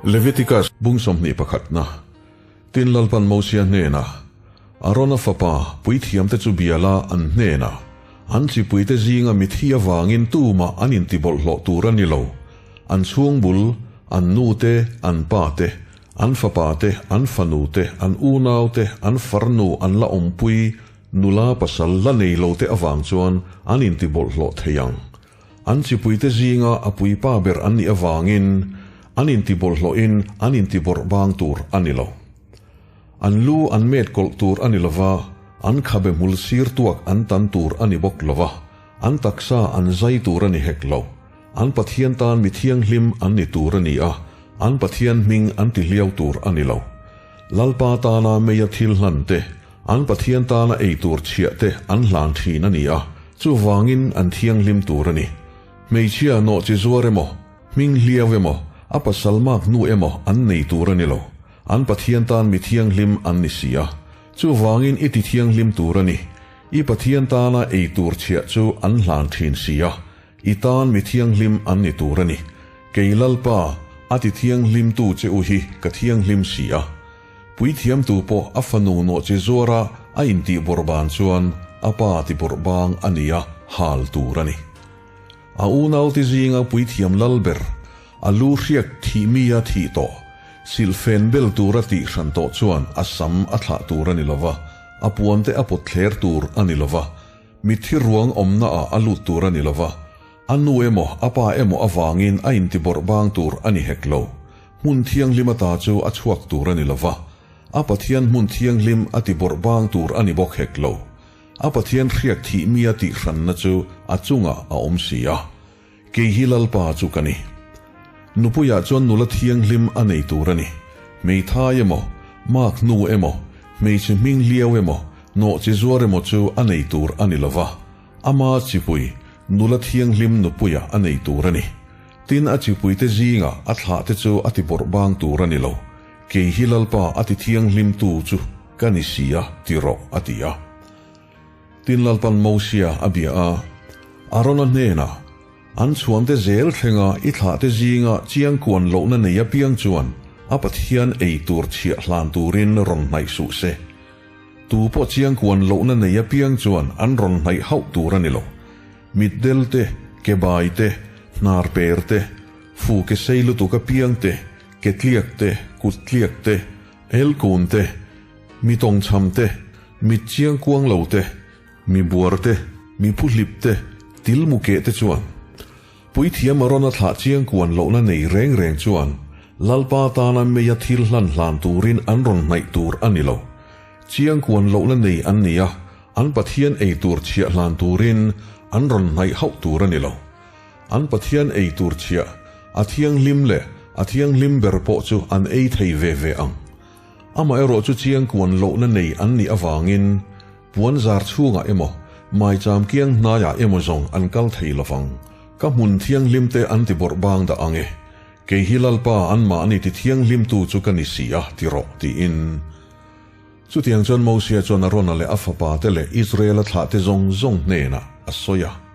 Leviticus bung sawmhnih pakhatna, Tin Lalpan Mosia hnenah, Arona fapa puithiamte chu bia la an hnenah, An chipuite zinga mithi avangin tumah an intibawlhhlawh tur a ni lo. An chhungbul, an nute, an pate, an fapate, an fanute, an unaute, an farnu, an la awmpui, nula pasal la nei lote avang chuan an intibawlhhlawh thei ang. An chipuite zinga a puipa ber an nih avangin an intibawlhhlawhin an intibawrh bang tur a ni lo. An lu an met kawlh tur a ni lo va, an khabe hmul sir tuak an tan tur a ni bawk lo va, an taksa an zai tur a ni hek lo. An Pathian tan mi thianghlim an ni tur a ni a, an Pathian hming an ti hliau tur a ni lo. Lalpa tana meia thil hlan te, an Pathian tana ei tur chhiah te an hlan thin a ni a, chuvangin an thianghlim tur a ni. Hmeichhia nawhchi zuar emaw, hming hliau emaw, a pasal mak hnu emaw an nei tur a ni lo. An Pathian tan mi thianghlim an ni si a, chuvangin i ti thianghlim tur a ni. I Pathian tana ei tur chhiah chu an hlan thin si a, i tan mi thianghlim an ni tur a ni. Kei Lalpa, a ti thianghlimtu che u hi ka thianghlim si a. Puithiamtu pawh a fanu nawhchi zuara a intih bawrhban chuan a pa ti bawrhbang a nia hal tur a ni. A unaute zinga puithiam lal ber, a lu hriak thih mia thih tawh, silhfen bel tura tih hran tawh chuan a sam a thlah tur a ni lova, a puante a pawt thler tur a ni lova, mitthi ruang awmnaah a lut tur a ni lova, a nu emaw a pa emaw avangin a intibawrhbang tur a ni hek lo. Hmun thianghlim ata chu a chhuak tur a ni lova, a Pathian hmun thianghlim a tibawrhbang tur a ni bawk hek lo. A Pathian hriak thih mia tih hranna chu a chungah a awm si a. Kei hi Lalpa chu ka ni. Nupuiah chuan nula thianghlim a nei tur a ni. Hmeithai emaw, mak hnu emaw, hmeichhe hming hliau emaw, nawhchi zuar emaw chu a nei tur a ni lo va, ama chipui, nula thianghlim nupuiah a nei tur a ni. Tin, a chipuite zingah a thlahte chu a tibawrh bang tur a ni lo. Kei hi Lalpa a ti thianghlimtu chu ka ni si a, ti rawh, a ti a. Tin Lalpan Mosia a bia a, Arona hnenah, An chhuante zel thlenga i thlahte zinga chiangkuan lohna nei apiang chuan a Pathian ei tur chhiah hlan turin rawn hnaih suh se. Tu pawh chiangkuan lohna nei apiang chuan an rawn hnaih hauh tur a ni lo. Mitdel te, kebai te, hnar per te, fu ke sei lutuk apiang te, Ke tliak te, kut tliak te, elkun te, mi tawngchham te, mit chiang kuang lo te, mi buar te, mi phuhlip te, til mu keh te chuan Puithiam a rawn a thlah chiang kuan lohna nei reng reng chuan Lalpa tana meia thil hlan hlan turin an rawn hnaih tur a ni lo. Chiang kuan lohna nei an ni a, an Pathian ei tur chhiah hlan turin an rawn hnaih hauh tur a ni lo. An Pathian ei tur chhiah, a thianghlim leh a thianghlim ber pawh chu an ei thei ve ve ang. Amaherawh chu chiangkuan lohna nei an nih avangin puan zar chhungah emaw, maicham kiang hnaiah emaw zawng an kal thei lovang. Ka hmun thianghlim te an ti bawrh bang dah ang e. Kei hi Lalpa anmahni ti thianghlimtu chu ka ni si a, ti rawh, tiin. Chutiang chuan Mosia chuan Arona leh a fapate leh Israela thlahte zawng zawng hnenah a sawi a.